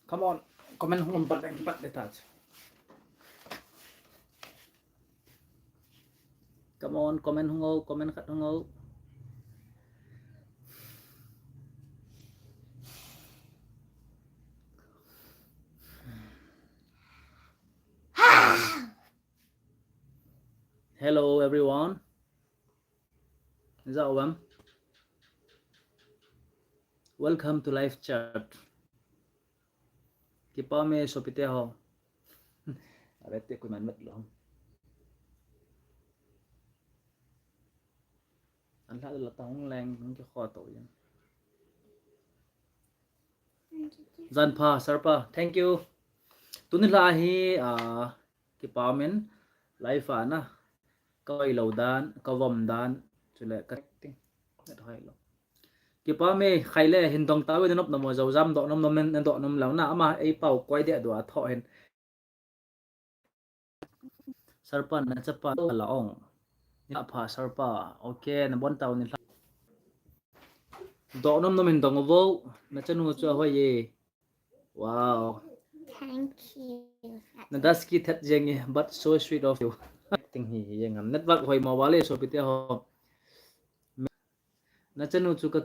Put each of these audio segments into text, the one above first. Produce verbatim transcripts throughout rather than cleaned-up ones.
Come on, comment hung um pat leng pat le ta. Come on, comment hung o, comment khat hung o. Hello, everyone. Is that one? Welcome to live chat. Kipa me sopite ho. Are te ku man mat lo. An la la tang leng ki kho to yin. Jan pha, sir pa. Thank you. Tuni la hi, ah, kipa min live a na. Ka oi lo dan, ka vom dan. Chule ka ting. Net hoi lo. Kipa me khai le hin dong ta ve nop na mo Zozam do nom nom men do nom lo na ama ei pau koi de do a tho hin. Sir pa na cha pa la ong. Ni pha sir pa. Okay, na bon tau ni la. Do nom nom hin dong vo. Na chanu chu hoi ye. Wow. Thank you. Na daski that jeng e, but so sweet of you. Ting hi hi jeng ham. Network hoi ma wale sopite ho. Na chanu chu ka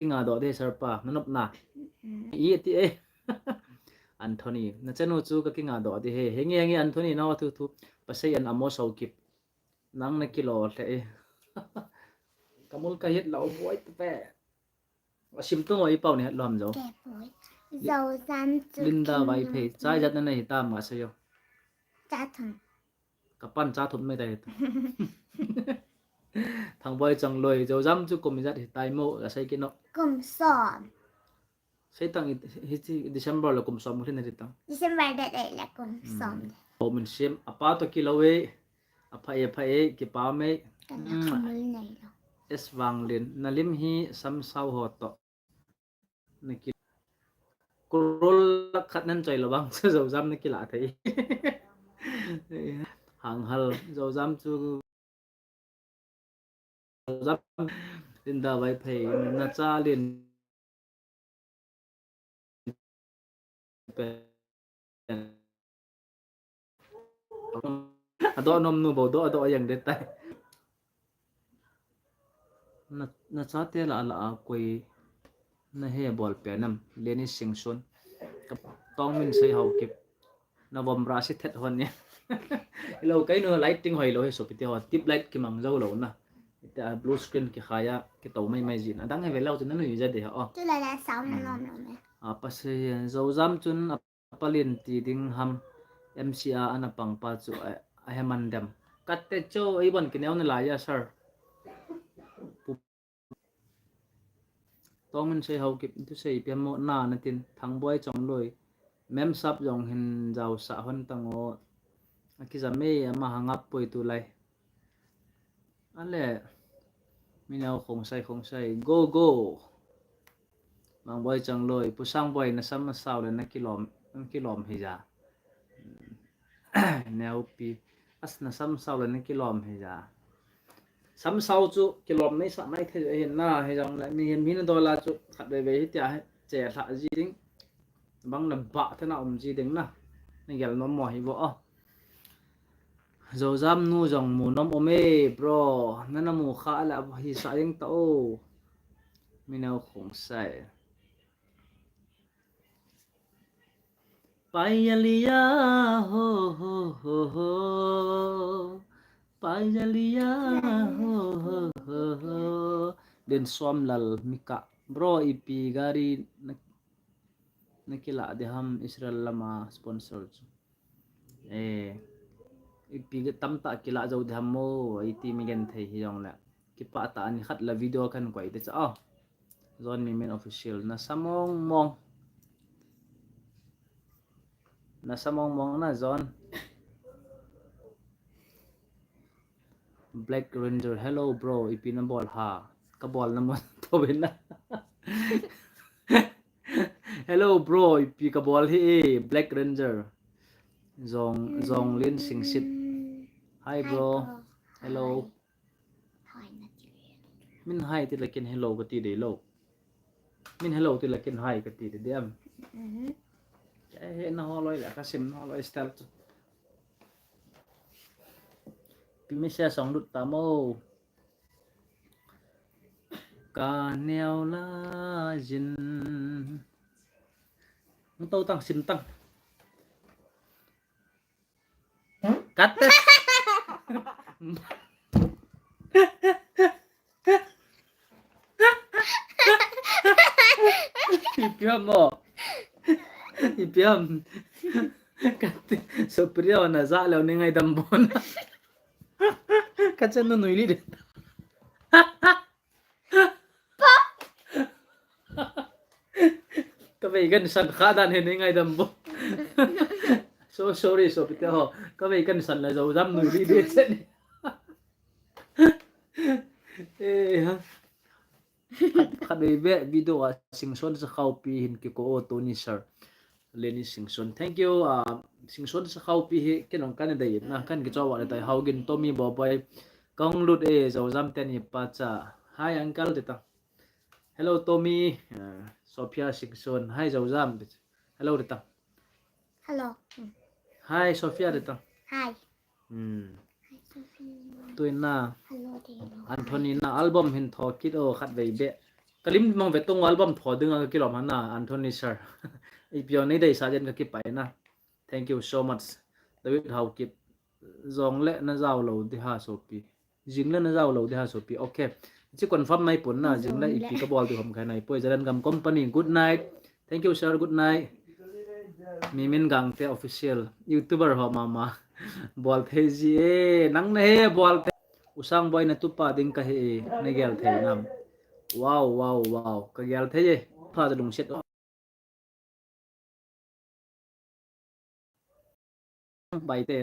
kinga do de sir pa. Na nop na. I ti e. Anthony. Na chanu chu ka kinga do de he. Hengi hengi Anthony na thu thu. Pasai an amo sau kip. Nang na kilo le e. Kamul ka hit la o boi te pe. Asim tu ngoi pau ni hat lom jo. Ke poi. Zozam chu Linda kin Vaiphei. Chai jat na nei tam nga sayo. Cha thum. Ka pan cha thum me tai. Thangboi Chongloi. Zozam chu kum jat hi tai mo ka sai kino. Kum som. Sei tang hi chi December la kum som hin ri tang. December de de la kum som. Ho min sim apa to kilo e. Apha e, apha e, kipa me. Kana khamul nei lo. Es Vanglin, na lim hi samsau ho to. Na ki Crore lakh khat nan choi lo bang chu Zozam na kila thei. Hang hal Zozam chu Zozam Linda Vaiphei na cha lin pen. Ado nom nu bo do ado yang de tai. Na, na chate la la a koi na he bol pe nam Leni Singson. Tong min sei hau kip. Na vom ra si thet hon ni. Lo kai nu lighting hoi lo he sopite ho. Tip light ki mang zo lo na. Ita blue screen ki khaya ki to mai mai jin. Adang he ve lo chu na nu ja de ho. Tu la la sound na nom nom e. A pa se Zozam chun Palin ti ding ham M C R ana pang pa chu a, a he man dem. Katte chu ei bon kineo na la ya sir. Tong min sei hau kip tu sei pia mo na na tin Thangboi Chongloi. Mem sap jong hin jao sa hon tang o. A ki jam e ama hangap poi tu lai. Ale. Minau Khongsai Khongsai. Go go. Mangboi Chongloi. Pu Sangboi na sam na sao le na kilom, na kilom hi ja. Neupi. As na sam sao le na kilom hi ja. Sam sao chu kilom nei sa mai thei hin na hi jong le mi hin min do la chu khat ve ve hi tia he che hla ji ding. Bang na ba thana um ji ding na. Na gel nom mo hi vo a. Zozam nu jong mu nom um e, bro. Nana mu kha le hi sa ding ta o. Minau Khongsai. Pai alia ho ho ho ho. Pai alia ho ho ho ho. Den Somlal Mika. Bro, ipi gari na, na kila de ham Israel lama sponsor chu. Eh, ipi ge tamta kila jo de ham mo, iti mi gen thei hi jong le. Kipa ta ani khat la video kan koi de cha. Oh. Zon mi min official na samong mong. Na samong mong na Zon. Black Ranger, hello bro, ipi na bol ha. Ka bol na mo to bin na. Hello bro, ipi ka bol hi e, Black Ranger. Zong, Zong Lin Singsit. Hi bro. Hello. Min hi ti lakin hello ka ti de lo. Min hello ti la kin hi kati de dem. Mhm. Ka he na holoi la ka sim na holoi style chu. Pi message song lut ta mo. Ka neo la jin. Hung to tang sim tang. Cut. Ipi ham mo. Ipi ham. Cut. Sopi ria na ja leo ni ngaidam bon. Ka chan nu nui li de. Ka vei kan san kha dan he ni ngaidam bon. So sorry, sopi te ho. Ka vei kan san la jo jam nui li de chen. Eh, ha. Khat, khat vei ve video a Singson Sakhaupi hin kiko o Tony sir. Leni Singson. Thank you. Ah, Singson Sakhaupi hi ken ong kan dei na kan kicho wa le tai Haugin Tommy Bobai. Kong lut e jo jam teni pa cha. Hi uncle de ta. Hello Tommy. Ah, Sophia Singson. Hi jo jam. Hello de ta. Hello. Hmm. Hi Sophia de ta. Hi. Hmm. Hi, Sophia. Tuin na. Hello, Dino. Anthony na album hin tho kit o khat vei be. Ka lim mong ve tong album tho ding a ka kilom hana Anthony sir. Ipi o nei dei sa jen ka kipai na. Thank you so much. David Haokip. Jong le na jao lo di ha sopi. Jing le na jao lo di ha sopi. Okay. Chi confirm nai pon na jing le ipi ka bol di hom khai nai poi. Jalan Gam Company. Good night. Thank you sir. Good night. Mimin Gangte official. YouTuber ho mama. Bol thei ji e. Nang na he bol thei. Usang boy na tupa ding ka he e. Na gel thei nam. Wow, wow, wow. Ka gel thei e. Pha ja lungset. Bai te.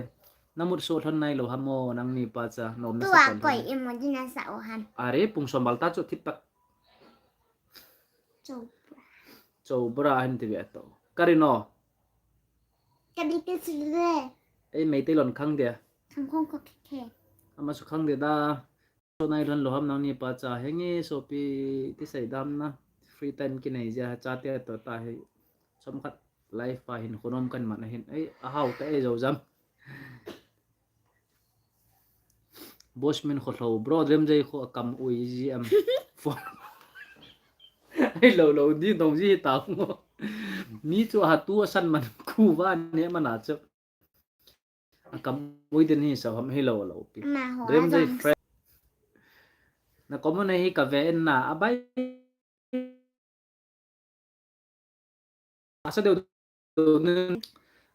Na mut so thon nai lo ham mo nang ni pa cha nom na sa thon. Koi emoji na sa o ham. Are pung som bal ta chu thip tak. Chobra. Chobra hin ti ve to. Ka ri no. Ka ri te su le. Ei Meitei lon khang dia. Khang khong ko khe khe. Ama su khang de da. So nai lhon lo ham nang ni pa cha henge sopi ti sei dam na. Free time kinei jia cha te to ta he. Som khat live pa hin khonom kan man hin. Ei, a hao ta e jo jam. Boss min kho lo, bro, Remjei kho a kam ui ji am. Phone. Ei, lo, lo, di dong ji ta ngo. Mi chu a tu a san man khu va ne man a chu. A kam ui den hi sa ham hi lo, lo pi. Ma ho Remjei a jong. Friend. Na comment hi ka ve en na, a bai. Asa deu deu nin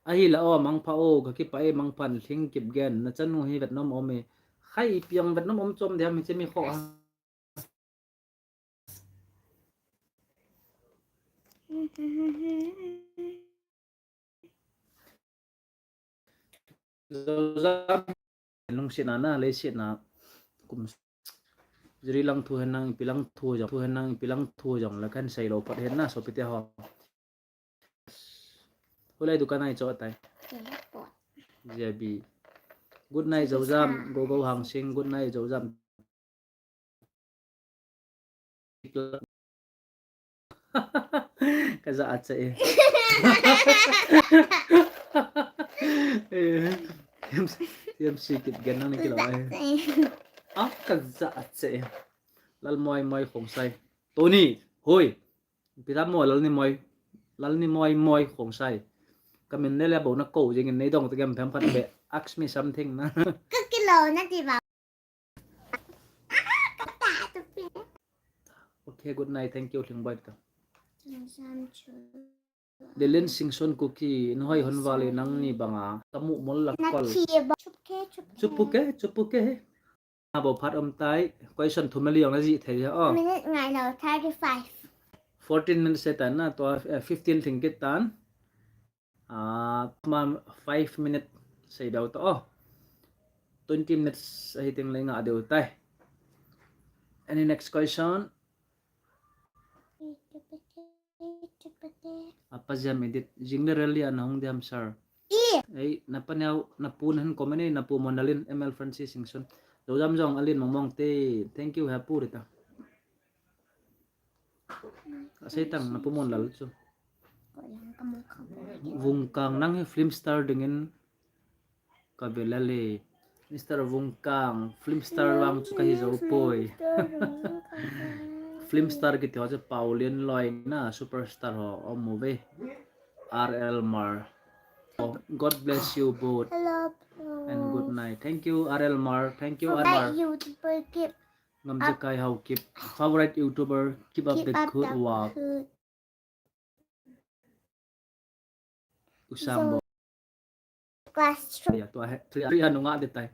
ahi la o, mangpha o, ka kipah e, mangphan thing kip gen, na chanu hi vetnom om e. Khai piang vetnom om chom diam hi che mi kho a. Lungsetna na, leisetna, kum jiri lang thu hen nang, ipi lang thu jong, thu hen nang, ipi lang thu jong, la kan sei lo pat hen na, sopi te ho. Hulai dukan ai cho tai. J B. Good night, Jojam, Gogo Hangsing, good night, Jojam. Ka ja a che e. Em si kit gen nang ni kilo e. A ka ja a che e. Lal Moi Moi Khongsai. Tony, hoi. Pi ta mo Lal ni Moi. Lal ni Moi Moi Khongsai. Ka min le le bo na ko jing in nei dong te gem phem khat be. Ask me something na. Ka kilo na ti ba. Okay, good night. Thank you, Lhingboi ta. Lelen Singson Kuki, in hoi hon vale nang ni banga. Kamu mol la kol. Chup ke, chup ke. Chup ke, chup ke. Abo phat om tai. Question thum le li ong na ji thei ha. Oh. Minute ngai lo, thirty-five. Fourteen minutes se tan na, to, eh, fifteen thing kit tan. Ah, ma five minute sei dau to. Oh. Twenty minutes ahi ting le nga deu tai. Any next question? Apa jam edit. Jing le rally an hong diam sir. Ei, na pa neo, na pu na hin comment ei, na pu Monalin, M L Francis Singson. Jojam jong alin mong mong te. Thank you, happy rita. Asei tang na pu Monlal chu. Vungkang nang hi film star dingin ka ve lel e. Mister Vungkang, film star vang chu ka hi jou poi. Film star kiti ho chu Paulian loi na superstar ho om uve. R L Mar. Oh, God bless you both. Hello, and good night. Thank you, R L Mar. Thank you, R L Mar. YouTuber, keep Ngamjakai Haokip. Favorite YouTuber, keep up the good work. Usam bo. Class three. Ya, tua he, three, three anu nga de tai.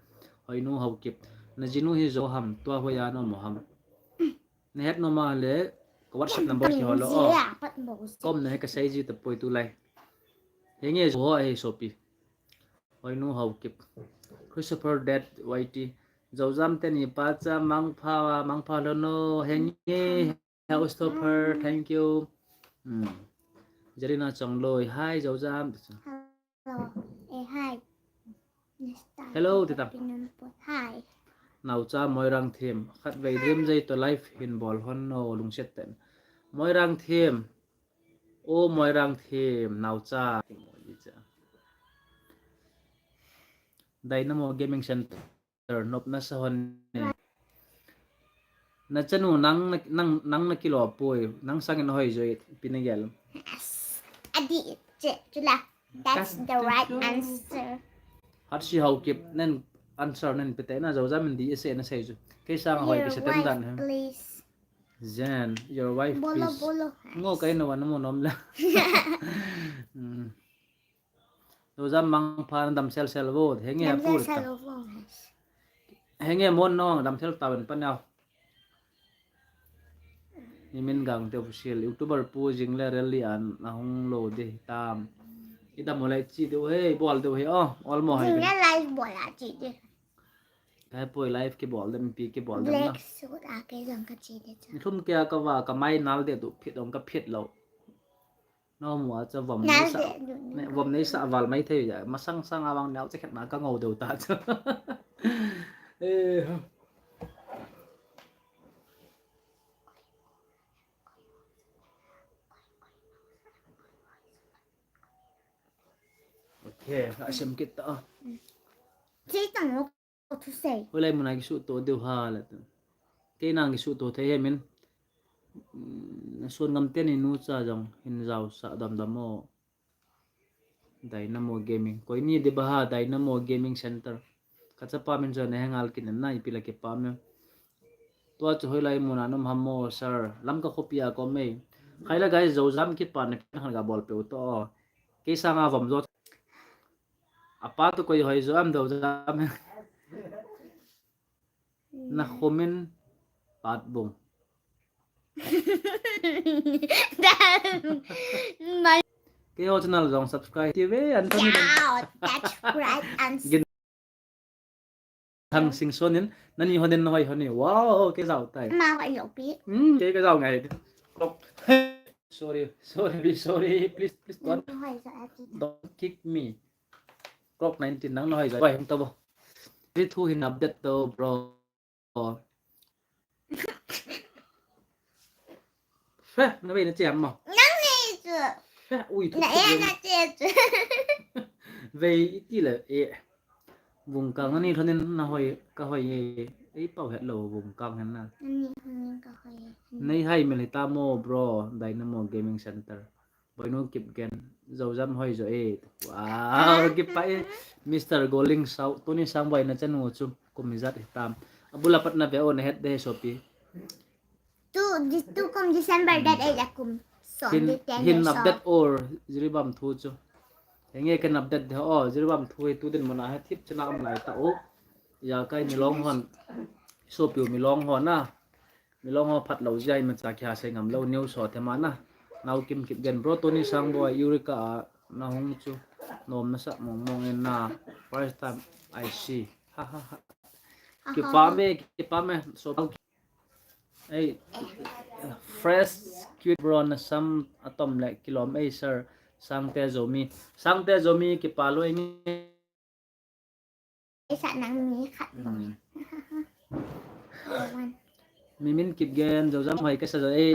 Hoinu Haokip. Na jinu hi jou ham, tua hoiya na um ham. Na het nom a le, ka WhatsApp number kihol o. Kom na he ka sei ji tapoi tulai. Henge jou ho he sopi. Hoinu Haokip. Christopher Dead Y T. Joujam teni pacha mangpha, mangpha lou no. Henge House topper, thank you. Hmm. Jarina Chongloi, hi, Joujam. Hello. Eh, hi. Hello, Tita. Hi. Naocha Moirang Thim. Khatvei dream jei to live hin bol hon no lungset ten. Moirang Thim. O Moirang Thim, Naocha. Dynamo Gaming Center. Nop na sa hon e. Na chanu nang na, nang, nang na kilo poi, nang sangin hoi joi, pi na gel. Yes. Adi che, chula. That's the right answer. Hatsi Haokip, nen answer nen pete na Joujam in di ese na sei ju. Kei sang hoi kei se tem dan ha. Please. Jen, your wife, please. Bolo, bolo. Ngo kai na wan mo nom la. Hmm. Joujam mangpha na damsel sel vo, henge a pur ta. Henge mon nong damsel ta ven panau. Nimin Gangte official, YouTuber pu jingle rally an ahung lou de tam. Idam ole chi de he, bol de he, oh, olmo hai. Jingle live bol a chi de. Kai poi live kibol dem pi kibol dem na. Black suit a ke jong ka chi de cha. Thum ke a ka va ka mai nal de tu phit ong ka phit lou. Nom a cha vom nei sa, vom nei sa val mai thei ja. Masang sang a vang neo cha khet na ka ngou deu ta cha. Eh. Okay, ka sem kit ta. Chi tang. Hoilai muna kisuto deu ha la tu. Kei nang kisuto thei he min. Mm, Suan Ngam teni nu cha jong hin jao sa dam dam o. Dynamo Gaming. Koi ni de ba ha Dynamo Gaming Center. Ka chapa min cha ne hangal kin na ipi la kipa me. Tua chu hoilai muna nom ham mo sir. Lamka khopi a ko mei. Khaila guys, Joujam kipa ne kan ga bol pe u to. Kei sanga vom jo. Apa tu koi hoi jo am do jam. Na khomin pat bung. Kei ho channel jong subscribe ti ve an thani. Wow, that's right answer. Thang Singson in, nani honin na hoi honi. Wow, kei jao tai. Ma hoi lo pi. Hmm, kei ka jao ngai. Clock. Sorry, sorry, sorry. Please, please don't, don't kick me. Clock nineteen nang na hoi jao. Wai hung ta bo. Ri thu hin update to, bro. Fe, na vei na che mo. Nang ni chu. Fe, ui, thu na e na che chu. Vei iti le e. Vungkang ani thonin na hoi, ka hoi e. Ei pau het lo Vungkang hen na. Ani thonin ka hoi e. Nei hai mel hita mo, bro, Dynamo Gaming Center. Boinu Kipgen, Joujam hoi jo e. Wow, kipa e. Mister Goling Sao, tuni sang boina chanu chu kum hijat hitam. Abula pat na ve o na het de sopi. Tu, di-, tu kum December that eight a kum. So, hin, the ten hin years update old. Or Jiribam thu chu. Henge kan update de o, Jiribam thu hi tu din mona ha thip chana am lai ta o. Ya kai Milong hon. Sopi Milong hon na. Milong ho phat lo jia imacha kiha sei ngam lo news ho thema na. Nau Kim Kipgen bro, Tony Sangboi, Eureka a na hung chu. Nom na sa mong mong in na. First time I see. Ha ha ha. Kipa me, kipa me. So, ei, fresh cute bro na sam atom le kilom ei sir. Sangte Zomi. Sangte Zomi kipa lo ei. Isa nang mi khat mo. Hmm. One. Mimin Kipgen, Zozam hoi kasa jo ei.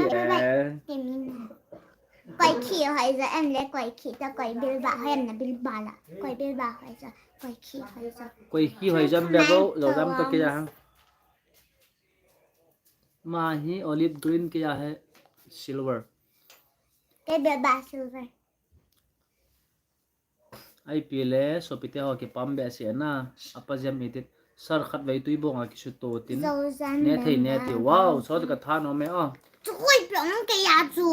Koi khi hoi jo em le koi khi ta koi bilba hoi em na bilba la. Koi bilba hoi jo koi khi hoi jo. Koi khi hoi jo em be bo Zozam to kei a. Ama hi olive green kei a hi silver. Kei bilba silver. Ai pi le sopite ho kipam be se na apa jam itit sar khat vai tui bonga kisuto tin. Ne thei ne ti wow so ka tha no me o. Chukoi pe ang ke ya chu.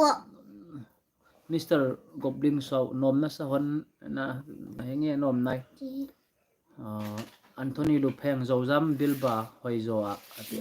Mister Gobling so nom na sa hon na henge nom nai. Anthony Lupheng Zozam bilba hoi jo a ati.